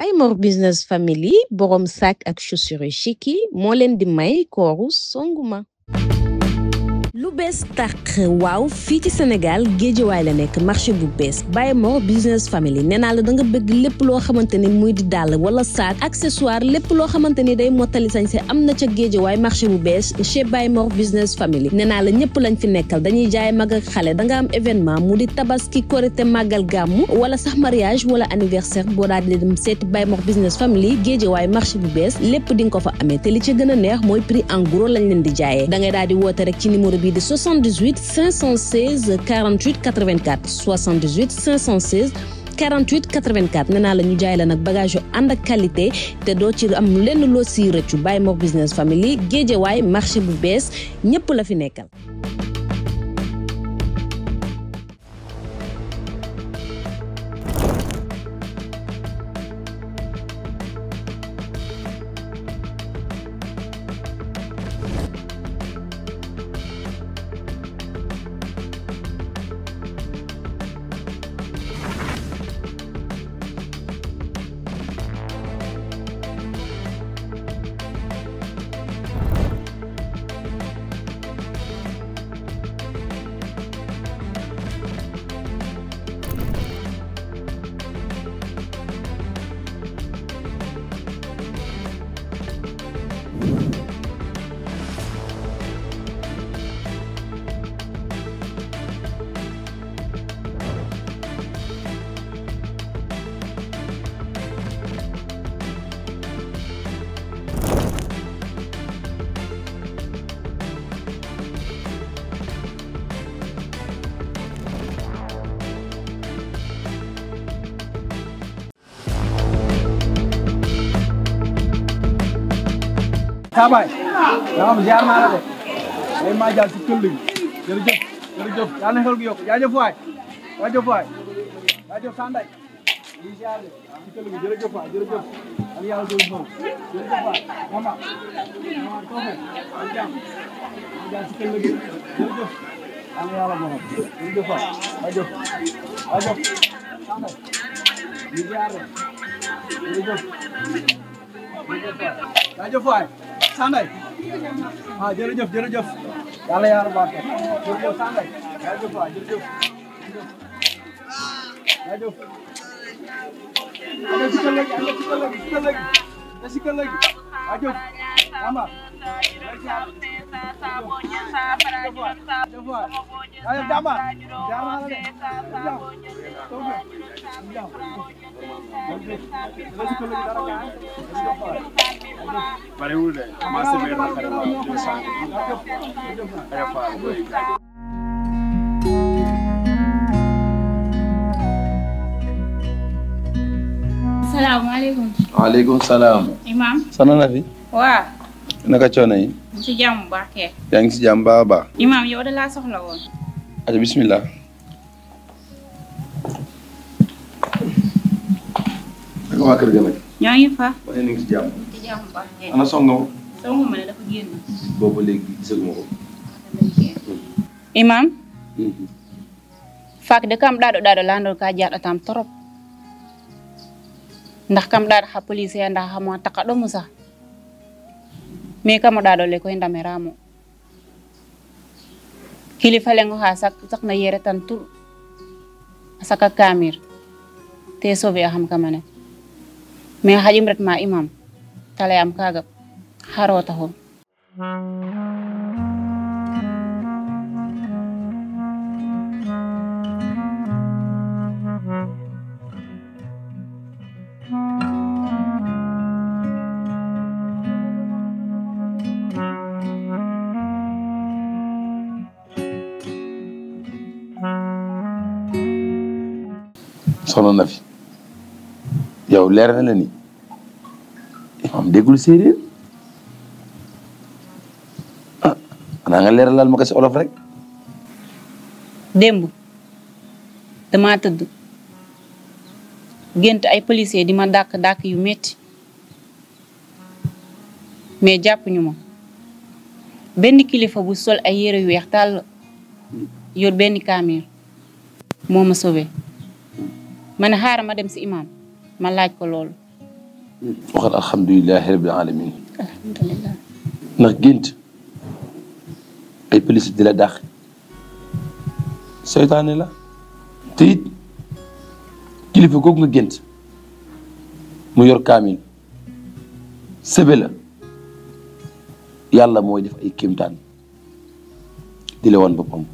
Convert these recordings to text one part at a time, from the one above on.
Baye Mor Business Family borom sac ak chaussures chic yi moo leen di may kooru Songuma. lu bees tàq waaw fii ci Sénégal Géejawaay la nekk marché bu bees Baye Mor Business Family nee naa la da nga bëgg lépp loo xamante ni muy di dàll wala sac accessoire lépp loo xamante ni day mottali sañse am na ca Géejawaay marché bu bees chez Baye Mor Business Family nee naa la ñëpp lañ fi nekkal dañuy jaay mag ak xale da nga am événement mu di tabaski korité màggal gàmmu wala sax mariage wala anniversaire boo daal di dem seeti Baye Mor Business Family Géejawaay marché bu bees lépp di nga ko fa amee te li ci gën a neex mooy prix en gros lañ leen di jaayee da ngay daal di woote rek ci numéro de 78 516 48 84 78 516 48 84 nee naa la ñu jaay la nag bagage yu ànd ak qualité te doo ci am lenn loo siy rëccu Baye Mor Business Family Géejawaay marché bu bees ñëpp la fi nekkal. Tabaay yaa am ziar naa la de day maa jaar ci këll gi jërëjëf jërëjëf yal na xel gi yokk jaajëf waay jaajëf Sanday di ziar de ci këll gi jërëjëf waay jërëjëf ak yàlla doon ñëw jërëjëf waay mama toofe ak jàmm maa jaar ci këll gi jërëjëf yal na yàlla borom jërëjëf waay jaajëf Sanday di ziar de jërëjëf jaajëf waay Sanday ah jërëjëf yàlla yàlla barke jërëjëf Sanday jaajëf waay jërëjëf ci kër léegi jaajëf ama bariwul de commencé benn xarit la salaamaaleykum. waaleykum salaam. Imaam. sana na fi. waaw. naka coono yi. ci jàmm bu baax kee. yaa ngi si jàmm baax a baax. Imaam yow da laa soxla woon. aja bismillah. naka waa kër ga nag. ñoo ngi fa. waaye ni ngi si jàmm. ci jàmm bu baax kee. ana songa ma. songu ma ne dafa génn. boobu léegi gisaguma ko. Imaam. Faak de kam ɗaɗo landol ka jaɗatam torop. ndax kam ɗaɗo ha police ya ndax hamo taka ɗomo sax mais kamo ɗaɗo le koy ndameramo kilifa lengo ha sakna yere tan tul a saka kamir te sauvé a xam kamane mais xajim ret ma imam talayam kaga xaro taxo soxna na fi yow leer na la ni imam déggul séeréer ah xanaa nga leeralal ma ko si olof rek. démb dama tëdd gént ay policier di ma dàkk yu metti mais jàppuñu ma benn kilifa bu sol ay yére yu weex tàll yor benn kaamir moo ma sauvé ma ne xaaral ma dem si imam ma laaj ko loolu waxal alhamdulilahi rabbil alamin. alhamdulilah. ndax gént ay police di la dàq seytaane la te it kilifa googu nga gént mu yor kaamil sëbe la yàlla mooy def ay kéemtaan di la woon boppam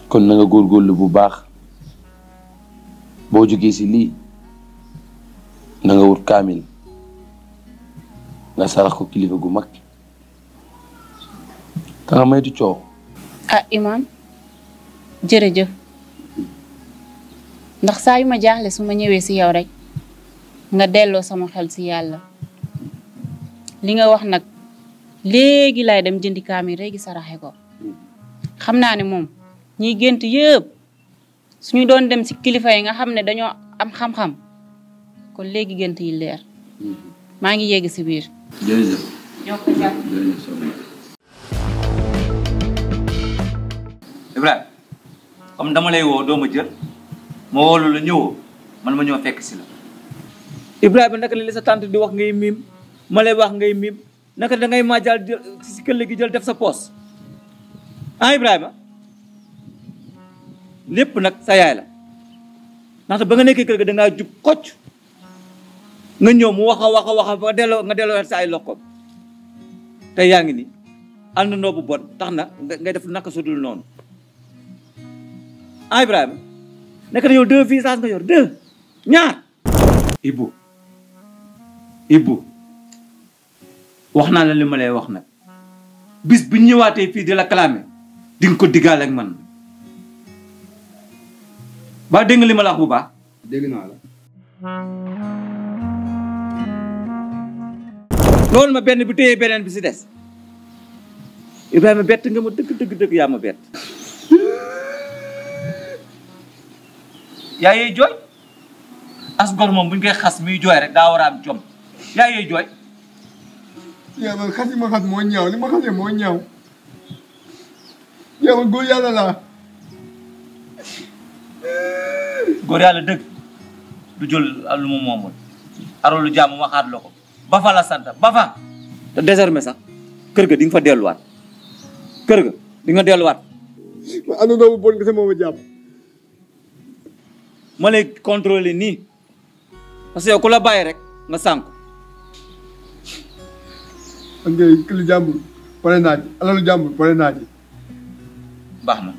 kon na nga góorgóorlu bu baax boo jógee si lii na nga wut kaamil nga sarax ko kilifa gu mag te nga maytu coow. ah imam jërëjëf ndax saa yu ma jaaxle su ma ñëwee si yow rek nga delloo sama xel si yàlla li nga wax nag léegi laay dem jëndi kaamil rek saraxe ko xam naa ne moom ñiy gént yëpp suñu doon dem si kilifa yi nga xam ne dañoo am xam-xam kon léegi gént yi leer maa ngi yegg si biir. jërëjëf. ñoo ko jàpp. jërëjëf soxna. Ibrahima comme dama lay woo doo ma jël ma woolu la ñëwoo man ma ñëw fekk si la. Ibrahima naka la sa tante di wax ngay miim ma lay wax ngay miim naka da ngay maajaal si këll gi jël def sa poos ah Ibrahima lépp nag sa yaay la ndaxte ba nga nekkee kër ga da ngaa jub kocc nga ñëw mu wax a ba nga delloo sa ay lokkoom te yaa ngi ni àndandoo bu bon tax na ngay def naka sudul noonu ah Ibrahima nekk na yow 2 visages nga yor 2 ñaar. Ibou wax naa la li ma lay wax nag bis bu ñëwaatee fii di la clamé di nga ko diggaale ak man ba dégg nga li ma la wax bu baax. dégg naa la. loolu ma benn bi téye beneen bi si des Ibrahima bett nga ma dëgg yaa ma bett. yaa yee jooy as gor moom bu ñu koy xas muy jooy rek daa war a am jom yaa yee jooy. yaa man xas yi ma xas moo ñaaw li ma xasee moo ñaaw yaa man góor yàlla laa. góor yàlla dëgg du jël lu mu moomul aralu jàmm waxaat la ko ba fa la sant ba fa. te désormais sax kër ga di nga fa delluwaat kër ga di nga delluwaat. ma àndandoo bu bon nga sa moom a jàpp. ma lay contrôler nii parce que yow ku la bàyyi rek nga sànku. ak ngay këli jàmbur pare naa ci alalu jàmbur pare naa ci. baax na.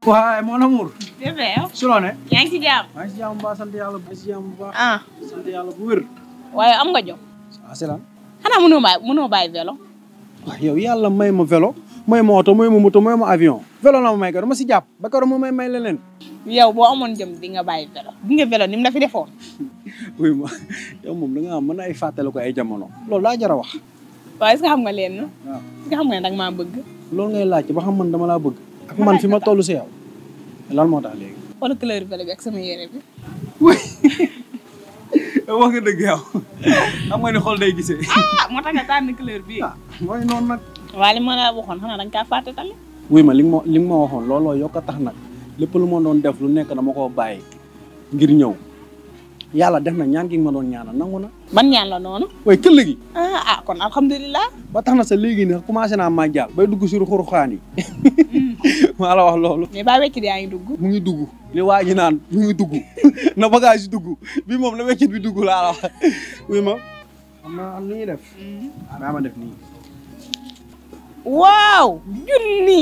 waaye mon amour. bébé yow. su loo ne. yaa ngi ci jàmm. maa ngi si jàmm bu baax sant yàlla maa ngi si jàmm bu baax. ah. sant yàlla bu wér. waaye am nga jom. asalaam. xanaa mënoo bàyyi vélo. waaw yow yàlla may ma vélo may ma oto may ma moto may ma avion vélo la ma may ko dama si jàpp ba keroog ma may leneen. yow boo amoon jom di nga bàyyi vélo di nga vélo ni mu la fi defoon. oui ma yow moom da nga am mën ay fàttali ko ay jamono loolu laa jar a wax. waaye est-ce que xam nga leen. waaw est-ce que xam nga ne danga maa bëgg. loolu ngay laajte ba xam man dama laa bëgg. ak man fi ma toll si yow lan moo tax léegi. wala couleur vélo bi ak sama yére bi. wax nga dëgg yow xam nga ni xool day gisee. ah moo tax nga tànn couleur bii. ah mooy noonu nag. waaye li ma la waxoon xanaa danga kaa fàtte tamit. wuy ma li nga ma waxoon looloo yokk a tax nag lépp lu ma doon def lu nekk dama koo bàyyi ngir ñëw yàlla def na ñaan gi nga ma doon ñaanal nangu na. ban ñaan la noonu. waaye këll gi. ah kon alhamdulilah. ba tax na sa léegi ne commencé naa màjjaal bay dugg sur xuruxaan yi maa la wax loolu. mais ba weccit yaa ngi dugg. mu ngi dugg li waa ji naan mu ngi dugg na bagage yi dugg bi moom la weccit bi dugg laa la wax wuy ma xam naa am lu ñuy def. daa ma def nii. waaw junni.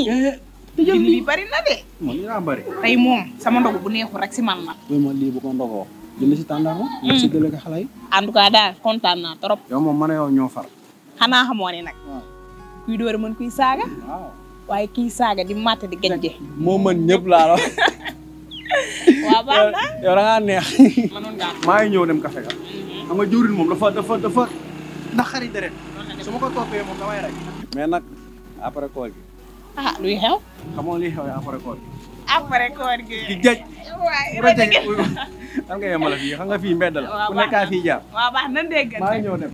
junni bi bari na de. man li naa bëri. tey moom sama ndogu bu neexul rek si man la. wuy ma lii bu ko ndogoo jënd si tàndarma. nga si dële ko xale yi. en tout cas daal kontaan naa trop. yow moom man a yow ñoo far. xanaa xamoo ne nag. waaw kuy door a mën kuy saaga. waaw. waaye kii saaga di màtt di gajje. moo mën ñëpp laa la. waaw baax na. yow da ngaa neex. mënoon ngaa maa ngi ñëw dem café ga. xam nga jëwriñ moom dafa naqari deret. su ma ko toppee moom damay rey. mais nag après koor gi. ah luy xew. xamoo liy xew après koor gi. après koor gi. di géej. waay bu la jege xam nga yemale fii xam nga fii mbedd la. waaw ku nekkaa fii jaar. waaw baax na dégg maa ngi ñëw dem.